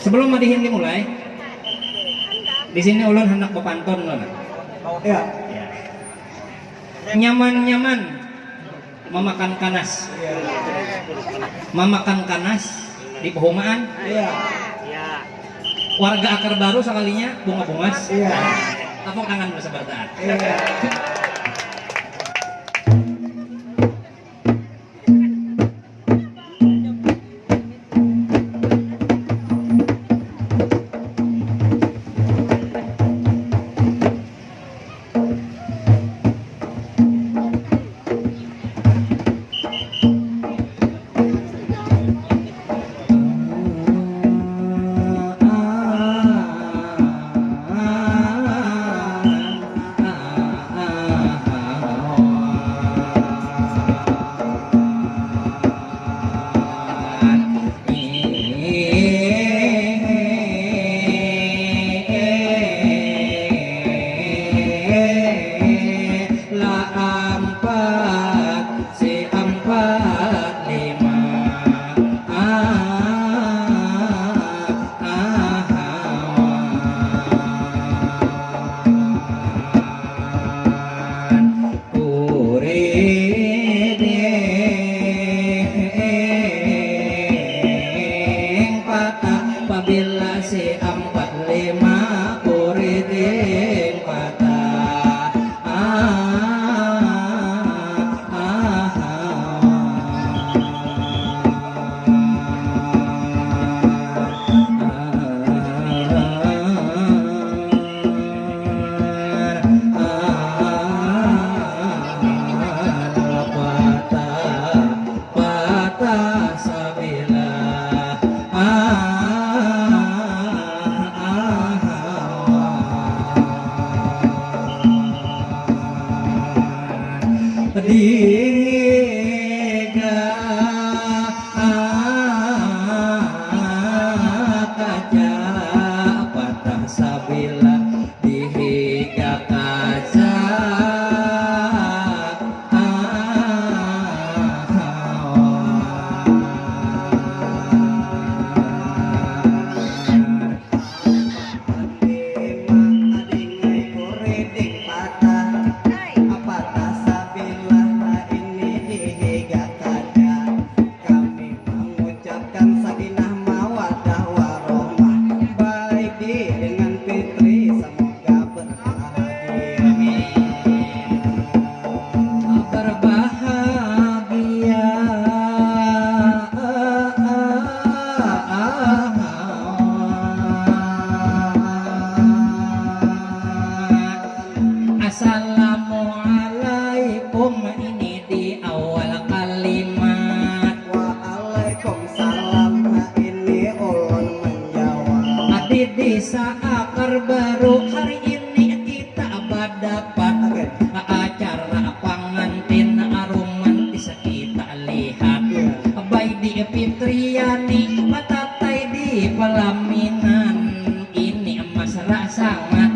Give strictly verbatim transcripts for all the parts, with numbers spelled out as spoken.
Sebelum madihin dimulai, di sini ulun hendak bepantun, ulun. Ya. Nyaman-nyaman mamakan kanas. Mamakan kanas di pehumaan. Iya. Warga Akar Baru sakalinya bunga bungas. Iya. Tepuk tangan bersabar taat. Iya. La ampat, si ampat lima. Ah, ah, ah, ah. Kuriding patah, pabila si ampat lima kuriding patah. Ah, ah, ah, ah. Patah, patah sabilah. Dihiga kaca patah sabilah, dihiga kaca. Lima, adingai kuriding patah, patah sabilah, ini dihiga kaca. Kami mengucapkan sakinah mawadah warohmah, Baidi dengan Fitri, semoga berbahagia. Amin. Berbahagia. Assalamualaikum, ini di awal kalimat. Waalaikumsalam, ini ulun menjawab. Di desa Akar Baru hari ini kita badapat. Oke. Acara pangantin romantis kita lihat. Iya. Baidi Fitriani batatai di pelaminan. Ini mesra sangat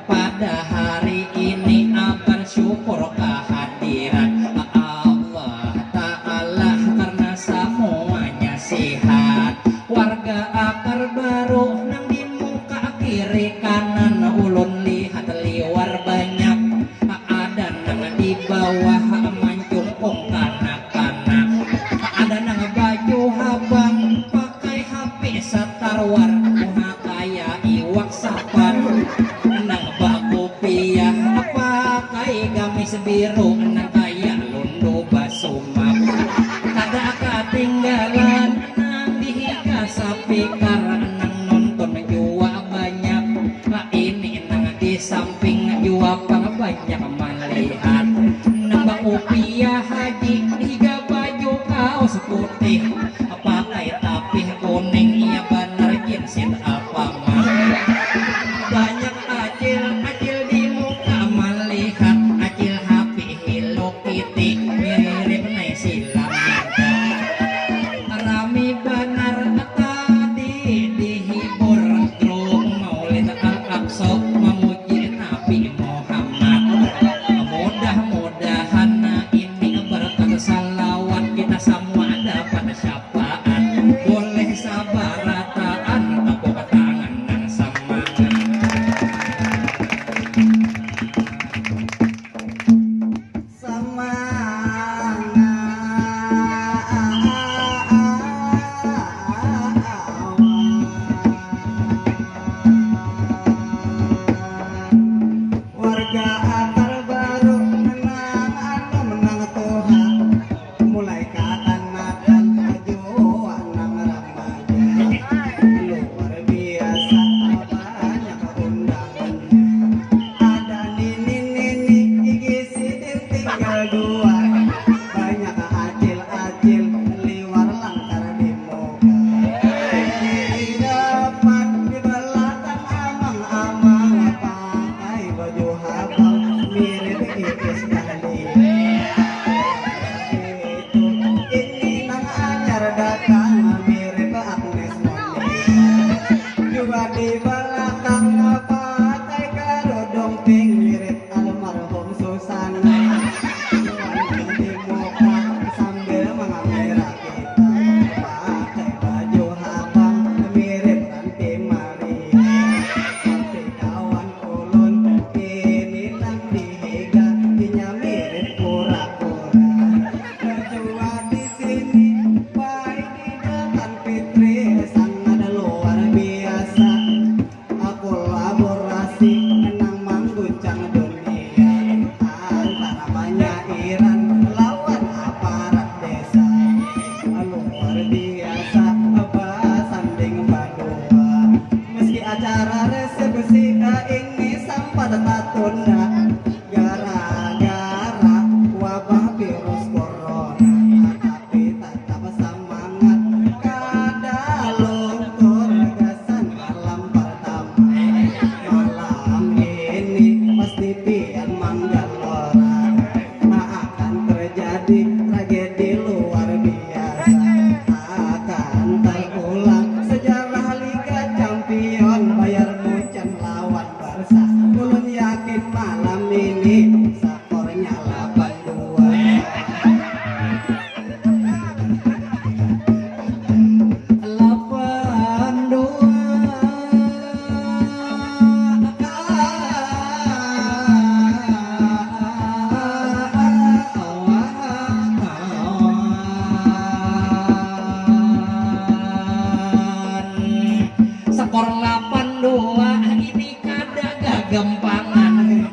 pada hari ini, bersyukur kehadiran Allah Ta'ala karena semuanya sehat. Warga Akar Baru nang di muka kiri kanan ulun lihat liwar banyak. Ada nang di bawah mancungkung kanak-kanak. Ada nang baju habang pakai H P satarwar, muha kaya iwak sapan. Nang bakupiah pakai gamis biru, nang kaya lundu basumap. Kada katinggalan nang dihiga sapikar, nang nonton jua banyak. Ini nang di samping jua pang banyak malihat. Nang bakupiah haji, dihiga baju kaos putih, pakai tapih kuning, iya banar jinsit apa mah. Banyak acil, acil di muka malihat, acil H P Hello Kitty, mirip Naysila Mirdad. Rami banar tadi dihibur grup Maulid Al-Aqsa, mamuji Nabi Muhammad. Mudah-mudahan ini berkat salawat kita semua dapat syafaat. Lapan dua ini kada gagampangan.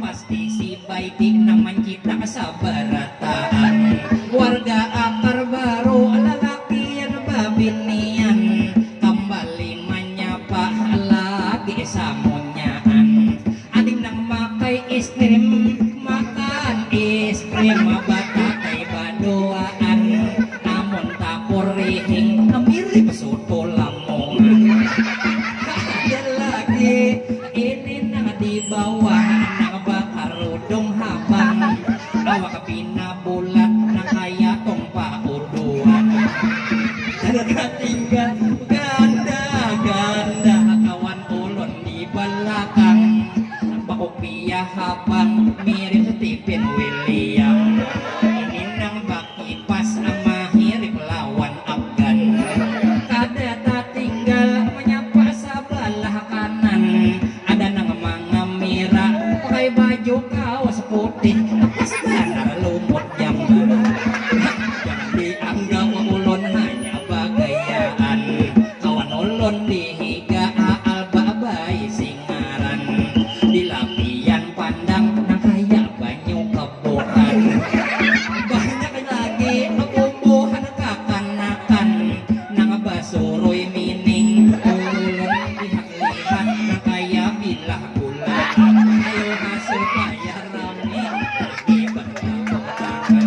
Pasti si Baiti nang mancitak sabarataan. Warga akar baru lalakian babinian kambali manyapa lagi samunyaan. Ading nang makai es krim makan es krim batatai baduaan. Amun tapur rihing mirip soto Lamongan. Ada lagi ini nang di bawah nang bakarudung habang, awak pina bulat nang kaya tompa uduan. Kada katinggal ganda-ganda kawan ulun di balakang, bakupiah habang mirip Stephen William. Ini nang bakipas mahirip lawan Afgan. Kada tatinggal manyapa sabalah kanan, ada nang mangamira pakai baju kaos putih, pas banar lumut jambar. Jangan dianggap ulun hanya bagayaan, kawan ulun di higa Alba baisi ngaran. Bila pian pandang nang kaya banyu kebuhan. Banyak lagi bubuhan kakanakan nang basurui mining. Ulun lihat-lihat nang kaya bilah gula. Ayo ha supaya rami lagi bertepuk tangan.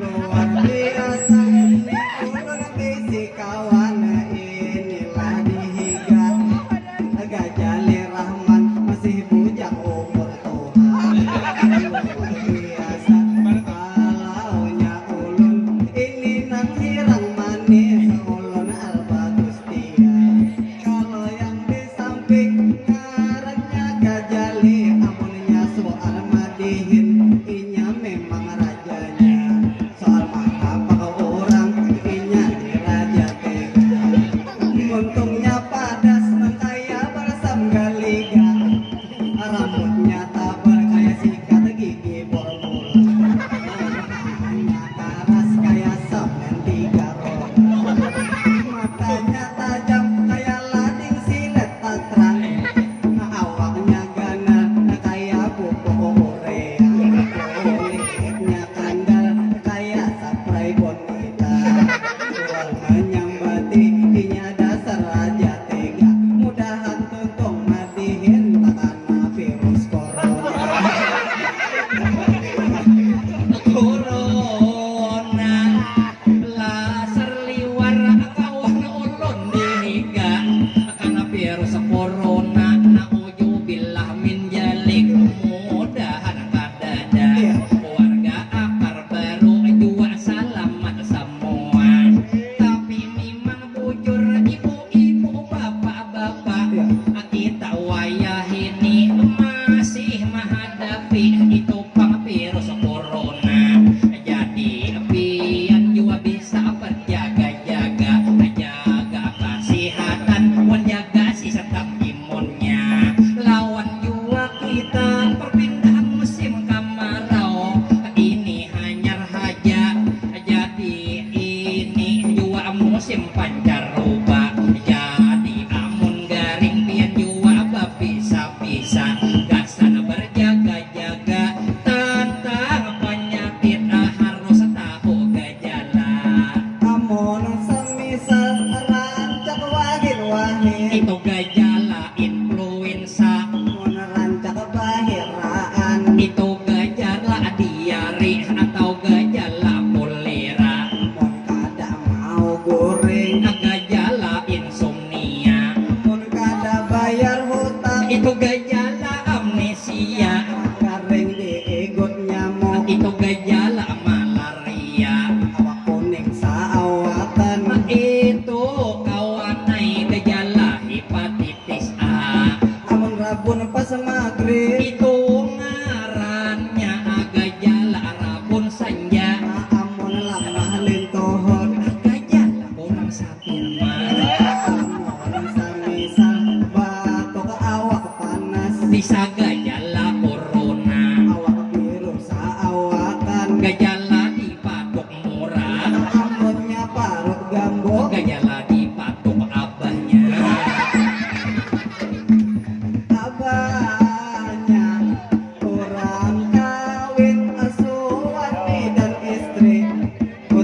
Luar biasa.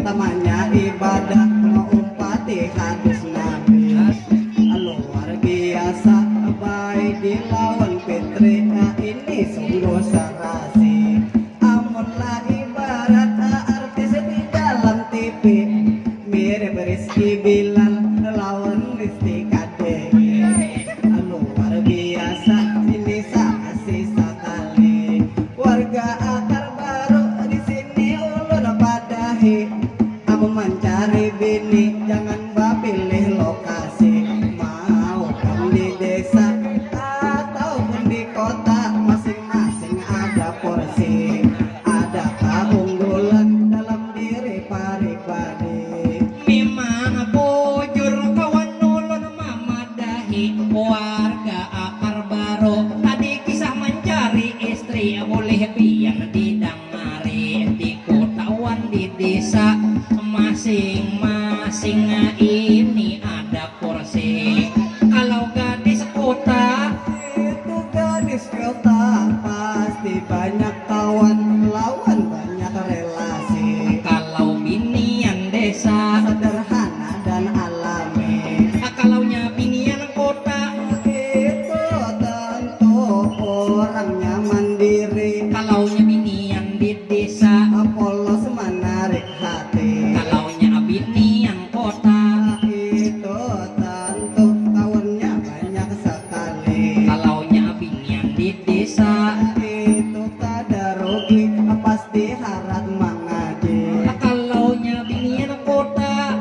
Namanya ibadah maumpati hadis Nabi. Luar biasa baik dilawan Fitri, nah, ini sungguh serasi. Amunlah ibarat artis di dalam T V, mirip Rizky Bilal lawan Risti Kadek. Luar biasa, ini saksi sakali. Warga Akar Baru di sini ulun padahi. Aku mancari bini, jangan bapilih lokasi. Mau pun di desa ataupun di kota, masing-masing ada porsi. Ada keunggulan dalam diri paribadi. Memang bujur kawan ulun mamadahi warga Akar Baru. Tadi kisah mancari istri, boleh pian didangari. Di kota wan di desa, masing-masing ini ada porsi. Kalau gadis kota, itu gadis kota, pasti banyak kawan lawan banyak relasi. Kalau binian desa, sederhana dan alami. Kalaunya binian kota, itu tentu orangnya mandiri. Kalaunya binian di desa, polos menarik hati. Kalaunya binian kota, itu tentu kawannya banyak sekali. Kalaunya binian di desa, itu kada rugi, pasti harat mangaji. Kalaunya binian kota,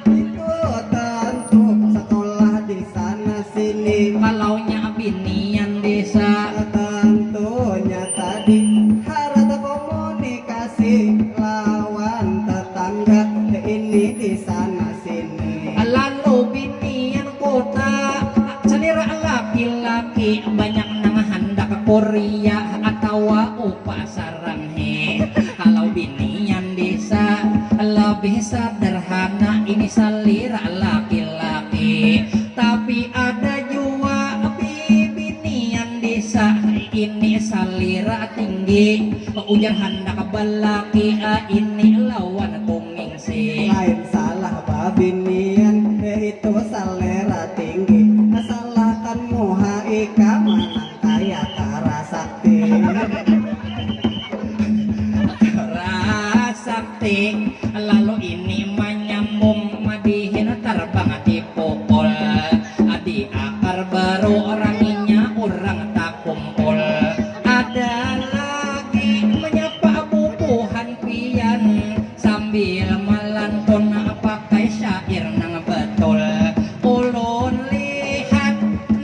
itu tentu sekolah di sana sini. Kalaunya binian desa, tentunya tadi harat komunikasi lawan tetangga ini di sana sini. Lalu binian kota, selera laki-laki banyak nang handak Korea atawa upasaran he. Kalau binian desa lebih sederhana, ini selera laki-laki. Tapi ada jua bibinian desa ini selera tinggi. Ujar handak balaki, ah, ini lawan kumingsi. Lain salah babinian, yaitu selera tinggi. Salahkan muha ikam manang kaya Kara Sakti. Kara Sakti, lalu ini manyambung madihin tarbang dipukul. Di Akar Baru raminya urang takumpul. Ada lagi menyapa bubuhan pian sambil malantun pakai syair nang betul. Ulun lihat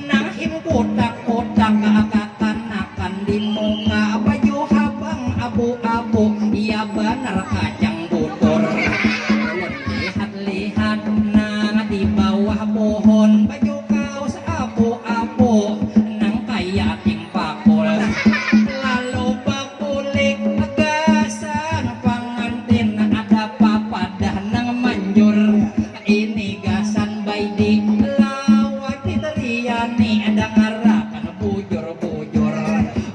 nang himputak-putak kakanakan di muka, baju habang abu-abu, iya banar kacang butur. Ulun lihat-lihat nang di bawah pohon, baju kaos abu-abu nang kaya timpakul. Lalu bakulik gasan pangantin, ada papadah nang manjur. Ini gasan Baidi lawan Fitriani, dangarakan bujur-bujur.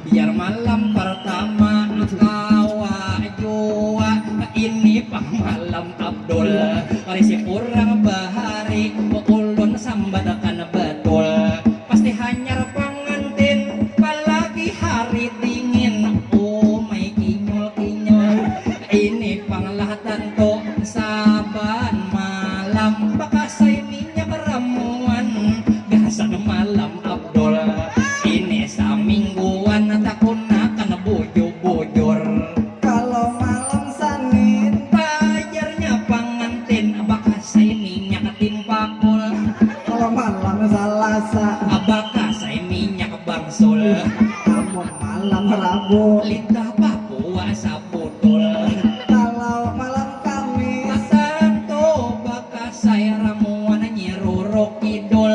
Biar malam pertama kawa jua, ini pang malam Abdul. Risip urang bahari, ulun sambatakan betul. Pasti hanyar pangantin, apalagi hari dingin. Umai kinyul-kinyul, ini pang lah tantu. Saban malam bakasai minyak ramuan, gasan malam Abdul. Ini samingguan takunakan bujur-bujur. Kalau malam Sanin, pajarnya pangantin bakasai minyak timpakul. Kalau malam Salasa, bakasai minyak bangsul. Amun malam Rabu, lidah bapuasa butul. Kalau malam Kamis, tantu bakasai ramuan Nyi Roro Kidul.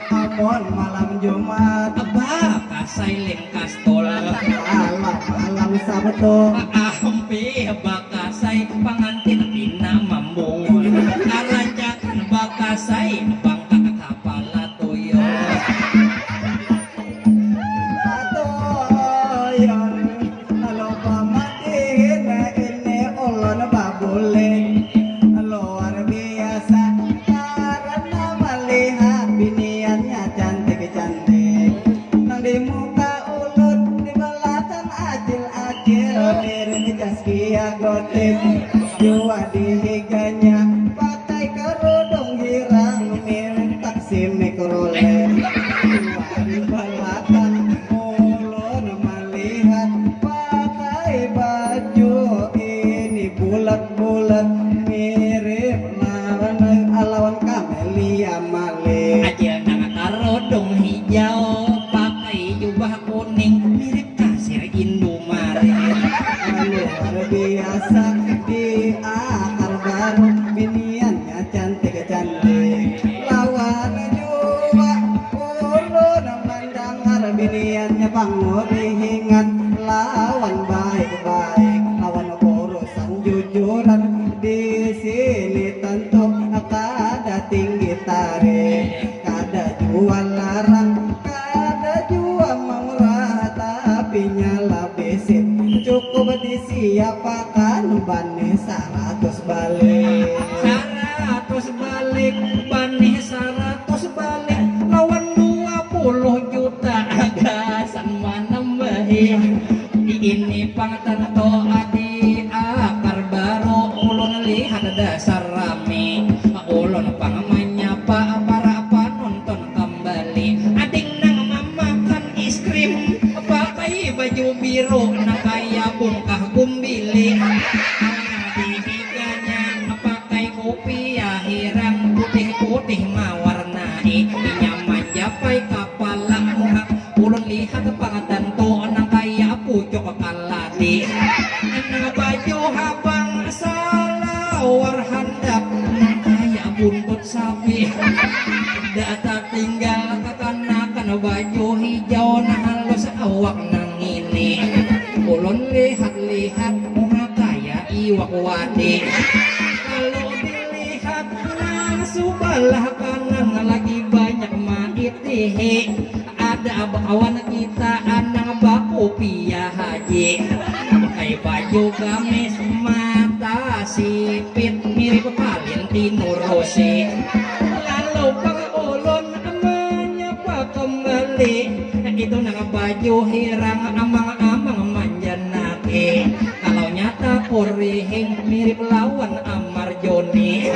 Amun malam Jumat, bakasai Lim Kastul. Kalau malam Sabtu, ampih bakasai pangantin pina mambungun. Karancakan bakasai bangkak kapala tuyul. Tuyul, lalu pamatihin ini ulun babuling. Biniannya cantik-cantik lawan jua ulun mandangar biniannya panguri hingat lawan baik-baik lawan urusan jujuran di sini tentu kada tinggi tarik kada jua larang kada jua murah tapi nyala bisi cukup disiapakan banih saratus balik. Saratus balik, banih saratus balik, lawan dua puluh juta gasan manambahi. Ini pang tanto adi akar baru ulun lihat dasar rami. Ulun pang manyapa para panonton kambali. Ading nang mamakan es krim pakai baju biru nang kaya bungkah gumbili. Nang di higanya pakai kupiah hirang putih-putih mawarnai. Inya manjapai kapala muha. Ulun lihat pang tanto nang kaya pucuk kaladi. Nang baju habang salawar handap nang kaya buntut sapi. Kada tatinggal kakanakan baju hijau nang halus awak nang ngini. Ulun lihat-lihat muha kaya iwak wadi. Lalu dilihat nang subalah kanan lagi banyak maitihi. Ada bakawan kita nang bakupiah haji. Pakai baju gamis mata sipit mirip Valentino Rossi. Lalu pang ulun manyapa kembali. Itu nang baju hirang amang-amang manjanaki. Kalau nyata kurihing mirip lawan Amar Joni.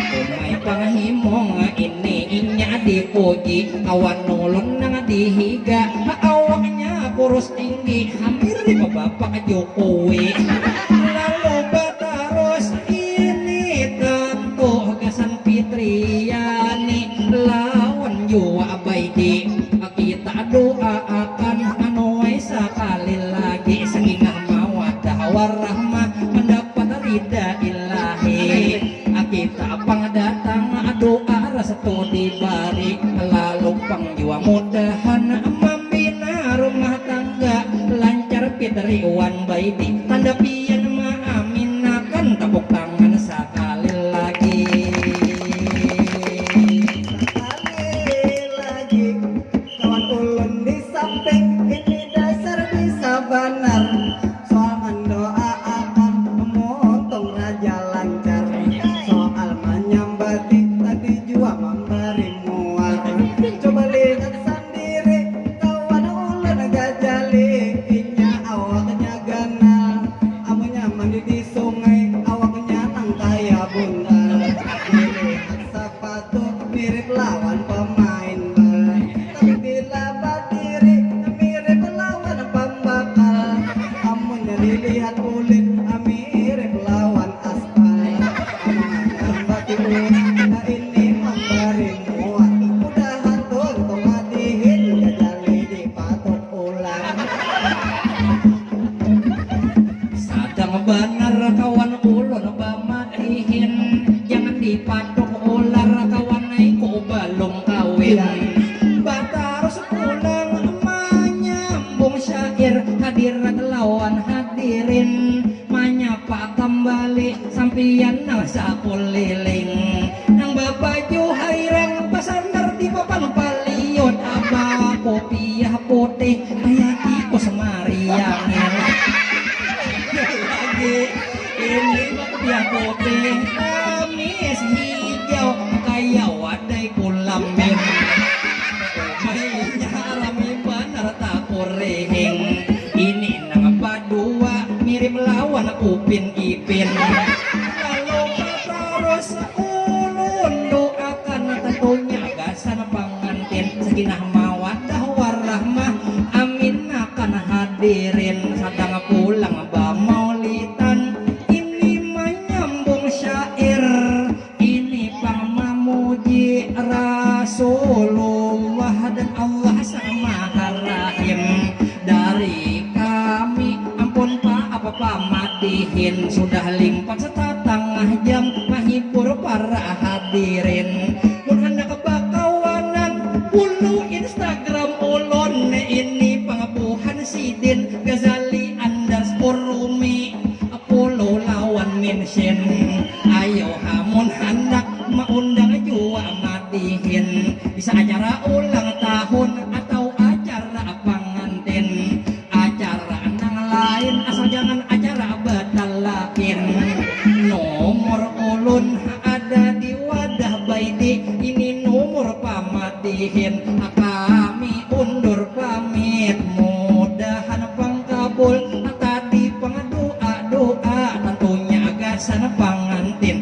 Umai panghimung ini inya dipuji kawan ulun nang dihiga awaknya kurus tinggi hampir di bapak Jokowi. Lalu batarus ini tantu gasan Fitriani lawan jua Baidi. Kita doa akan anuai sakali lagi sakinah mawadah warahmah mendapat rida ilahi. Kita pang datang doa restu dibari lalu pang jua mudahan mambina rumah tangga lancar Fitri wan Baidi tanda pian maaminakan tepuk tangan sakali lagi. Kawan ulun di samping ini dasar bisa banar soal mendoa akan muntung raja lancar soal menyambati tadi jua memberi muar coba lihat sendiri kawan ulun gajali inya awaknya ganal amunnya mandi di sungai awaknya nang kaya buntal dilihat sapatu mirip lawan pemain bal tapi bila badiri mirip lawan pambakal amunnya dilihat kulit mirip lawan aspal amunnya batu nah ini memberi muat mudahan tuntung madihin gajali di patuk ular sadang banar kawan ulun bama ihin jangan dipatuk ular kawan aiku balum kawin batarus pulang manyambung syair hadirat lawan hadirin manyapa kambali sampiyan nang sakuliling nang babaju hairang basandar di papan paliut aba kopiah putih kaya tikus mariangin lagi ini Yang putih amis hijau kaya wadai kulambing. Umainya rami banar takurihing. Ini nang badua mirip lawan Upin Ipin. Lalu tarus ulun doakan tentunya gasan pangantin sakinah mawadah warahmah. Amin akan hadirin sadang pulang bamaulitan. Ini manyambung syair Dihin sudah limpat satatangah jam mahibur para hadirin. Mun handak bakawanan, follow Instagram ulun, ini pang buhan sidin, Ghazali underscore Rumi, follow lawan mention. Ayo ha, mun handak maundang jua madihin, bisa acara ulang tahun atau acara pangantin. Acara nang lain, asal jangan acara batalakin. Nomor ulun ada di wadah baidi, ini nomor pamadihin. Kami undur pamit, mudahan pang kabul. Tadi pang doa-doa, tantunya gasan pangantin.